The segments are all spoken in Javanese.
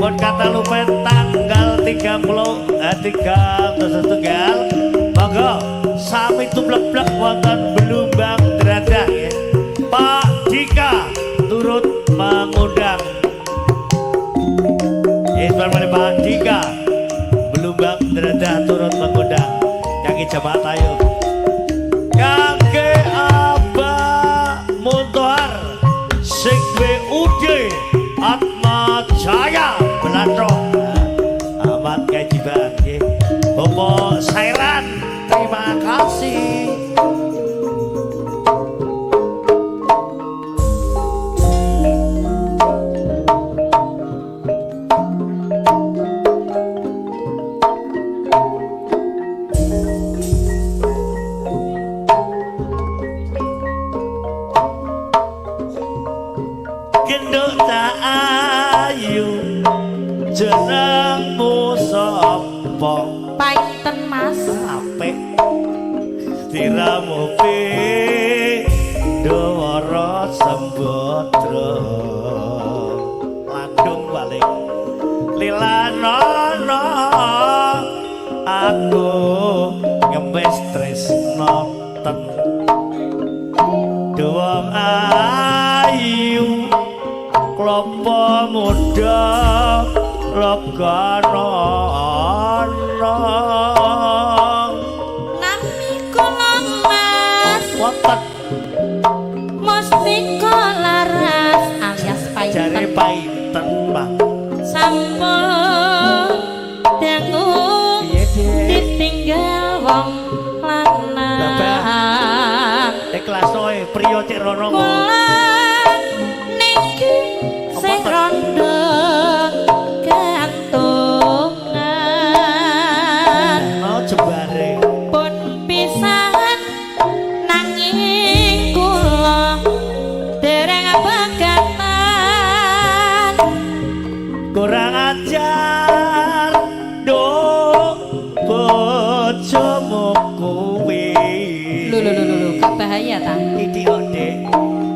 Pun kata lupen tanggal 33 tunggal. Monggo sami tumlek-plek wonten Blumbang Dradah nggih. Pak Dika turut mengundang. Yes, Pak Dika Blumbang Dradah turut mengundang. Kaki jamaah tayo. Kangge Abah Muntohar sing BUD Atma Jaya Belantrok. Ahmad Kejiban nggih. Bapak Sairan, terima kasih. Genduk tak ayu jenengmu sapa? Painten Mas. Apik diramu pindhawara sembadra landung paling lilanono aku ngemes tresno ten duwong ayu klopo muda legana. Nami kula Mas Wonten Mustika Laras alias jare Painten. Painten Pak. Sampun dangu Piye Dik? Ditinggal wong lanang. Ikhlas kowe priya cek rono. Kula niki sing rondo gantungan. No jembare. Pun pisahan nanging kula dereng pegatan. Kurang ajar nduk bojomu kuwi. Lho lho lho lho, gak bahaya ta? Iki kok Dik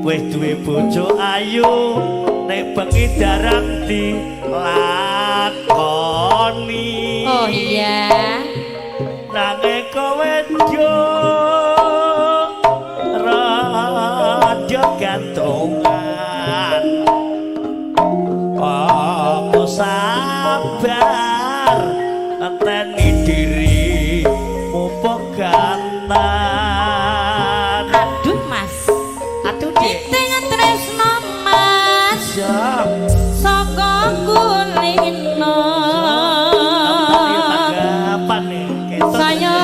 wis duwe bojo ayu nek bengi jarang dilakoni. Oh iya. Nanging kowe yo raja gantungan. Aku sabar enteni dirimu pegatan. Aduh Mas. Aduh Dik. Kiting tresno Mas Siap. Saka kulino. Tanggapan nih. Saya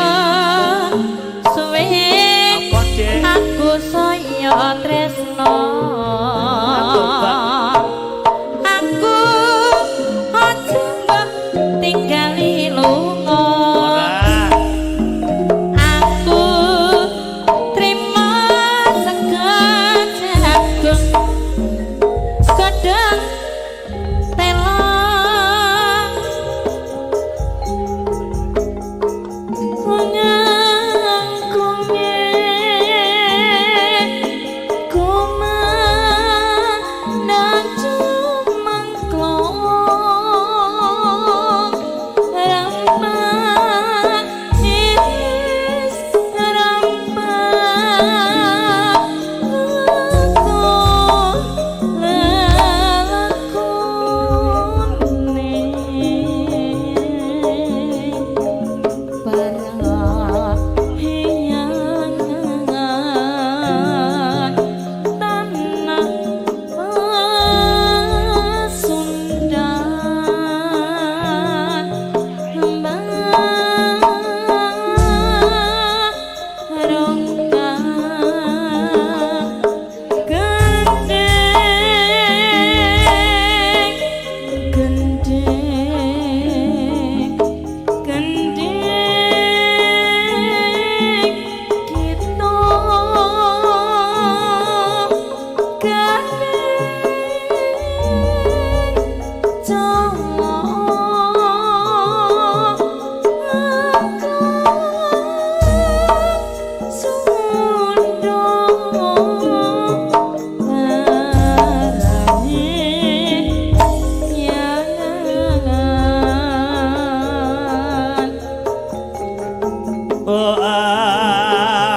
Oh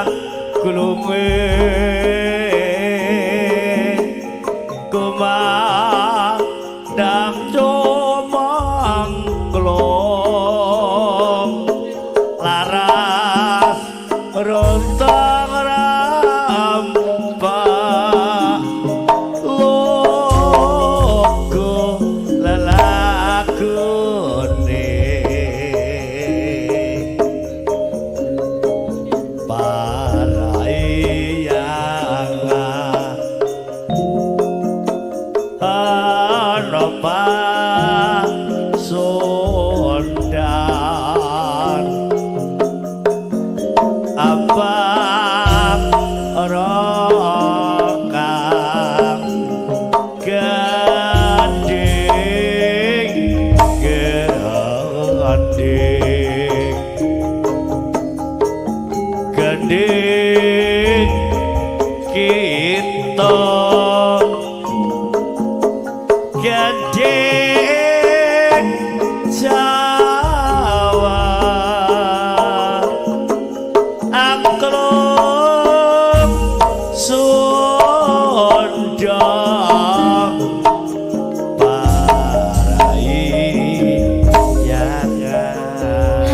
angklunge kumandhang cumangklung laras rontang rampak logo lelakune paraiyangan ana pasundan abang rokang gending gending gending kita gending Jawa angklung Sunda paraiyangan. H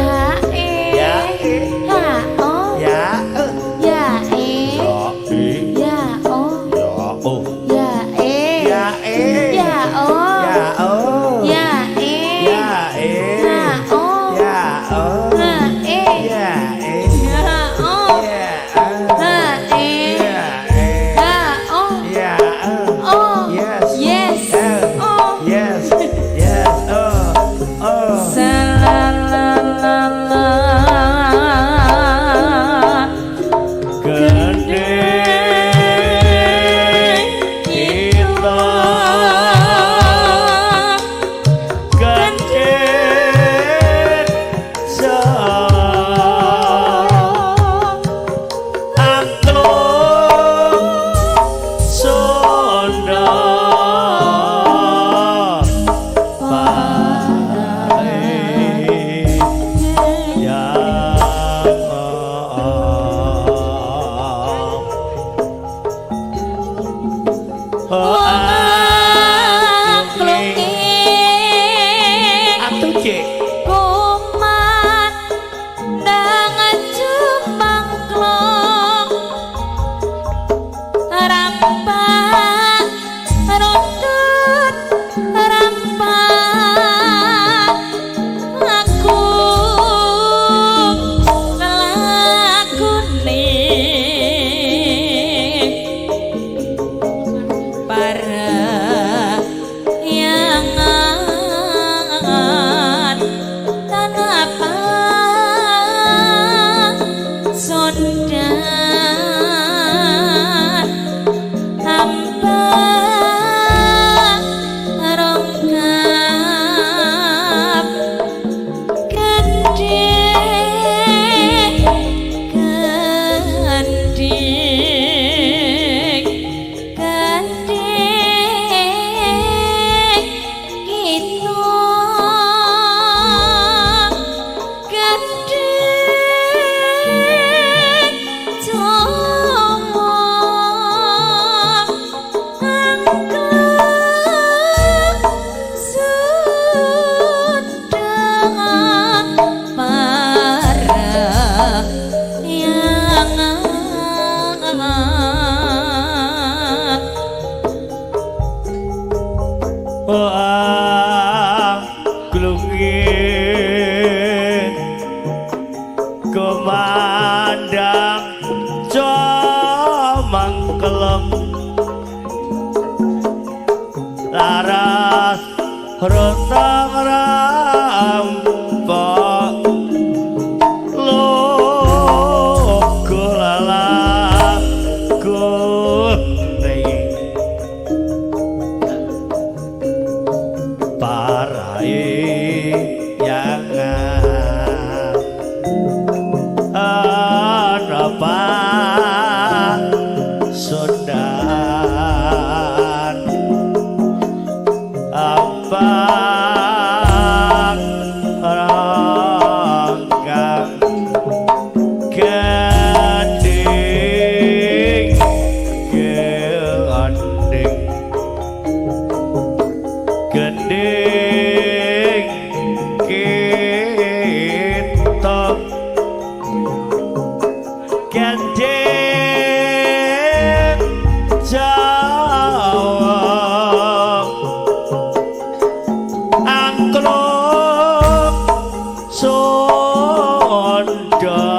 E Ya e H O ya e Ya E ya e Ya O ya o Ya E ya e Ya O ya o Ya E ya e H O ya o H E ya e H O ya H E ya e H O ya O yes Yes O yes yes oh oh Salalala gending kita gending Jawa angklung Sunda Angklunge Atuh cek kumandhang cumangklung rampak runtut rampak aku nglakune parayangan tanah Pasundan hamba rongkap gending gending gending kita gending Jawa angklung Sunda parayangan. Angklunge kumandhang cumangklung laras rontang rampak logo lalakune paraiyangan. Bondo.